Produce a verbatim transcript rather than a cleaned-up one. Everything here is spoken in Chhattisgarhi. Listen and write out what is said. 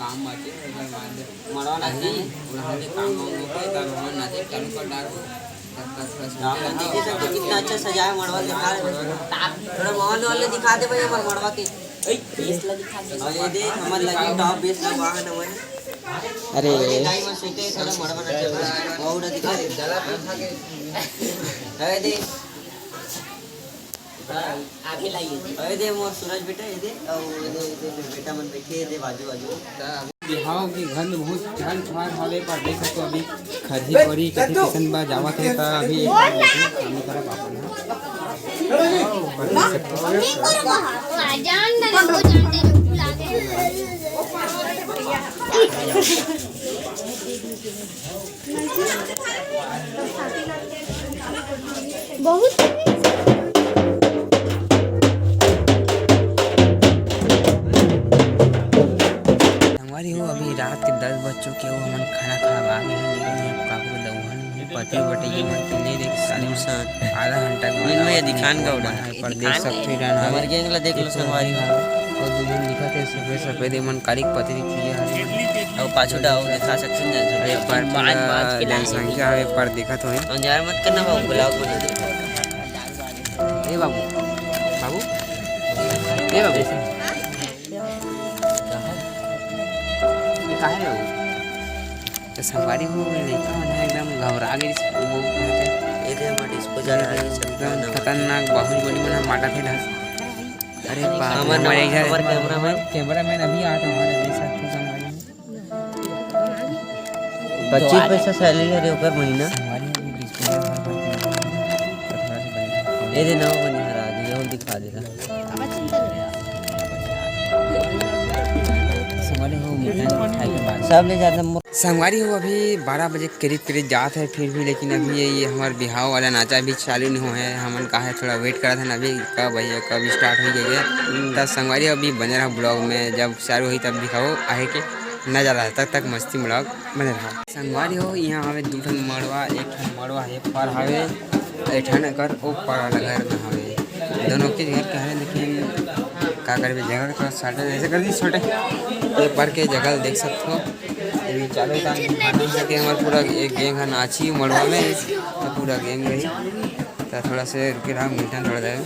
काम बाटे, ओकर बाद मड़वा नाचना है। उड़ान के काम वाम होके, तब हमन नाचे चालू कर डारबो। तब तक थोड़ा सा राम मंदिर के सब तो कितना अच्छा सजाया है मड़वा के। थोड़ा माहौल वाले दिखा दे भाई, हमर मड़वा के। ए, बेस ला दिखा दे। और ये दे, हमर लगी टॉप बेस ला वहाँ ना भाई। अरे। और ये गाय में सीटे, थोड़ा मड़वा नाचे। और उड़ा दिखा दे। अरे दे। आगे लाइए। अरे दे मोर सूरज बेटा, ये दे, और ये दे, ये दे, बेटा मन बैठे, ये दे, बाजू, बाजू। बिहाव के घर में बहुत झन छुआर हवे, पर देख सकते हो अभी खरही परी कथे किसन बा जावत है, त अभी एक बार देखो, सामने तरफ अपन है। जान दे, वो जान दे, बुला दे। बहुत। संगवारी हो, अभी रात के दस बज चुके हो, हमन खाना खा के आ गए हैं, लेकिन यहाँ काकरो दउहन नहीं, पति बटैया मन के ले देख साले मन आधा घंटा के बाद ये दिखान का order। पर देख सकते हैं, हमारे गैंग ला देख लो संगवारी हो। और दो जन दिखा थे सफेद सफेद, ये मन काली पतरी किया है। और पाछू डाओ, दिखा सकते हैं जनसंख्या। अरे, पर जनसंख्या है, पर देखा तो है। अंजार मत करना बाबू, ब्लॉग बना दे। ए बाबू, बाबू, ए बाबू, ये काहे रे बाबू? तो संगवारी हो गए, लइका मन ह एकदम घबरा गए, वो ये दे हमारे disposal आ रही है, एकदम खतरनाक बाहुबली मन ह माटा थे ढस। अरे बाप रे, हमारे इधर हमारे कैमरामैन। कैमरामैन अभी आ तो हमारे देख सकते हो संगवारी हो। पच्चीस पैसा सैलरी है रे ओकर महीना। संगवारी हो गए, disposal भर भर के थोड़ा सा बने। ये दे नवा बनी हरा दे, ये दिखा दे रहा। संगवारी हो, मटन खाए के बाद। सब ले जाते हैं। संगवारी हो, अभी बारह बजे के करीब करीब जात है, फिर भी लेकिन अभी ये, ये हमार बिहाव वाला नाचा भी चालू नहीं हुआ है। हमन का है थोड़ा वेट करत हन अभी, कब भैया कब स्टार्ट हो गई है। तब संगवारी हो, अभी बने रहा ब्लॉग में, जब चालू हुई तब दिखाओ आहे के नजारा, तब तक मस्ती ब्लॉग बने रहा। संगवारी हो, यहाँ हवे दू ठन मड़वा, एक ठन मड़वा हे पर हवे, एक ठन एकर ओ पर वाला घर में हवे। दोनों के घर के हवे, लेकिन का करबे, जगह के थोड़ा shortage, ऐसे कर दी छोटे, ये पर के जगह देख सकते हो। ये भी चालू काम, हमारे पूरा एक गैंग है नाची मड़वा में, तो पूरा गैंग रही। तो थोड़ा से रुके रहा, मिलते हैं थोड़ा देर।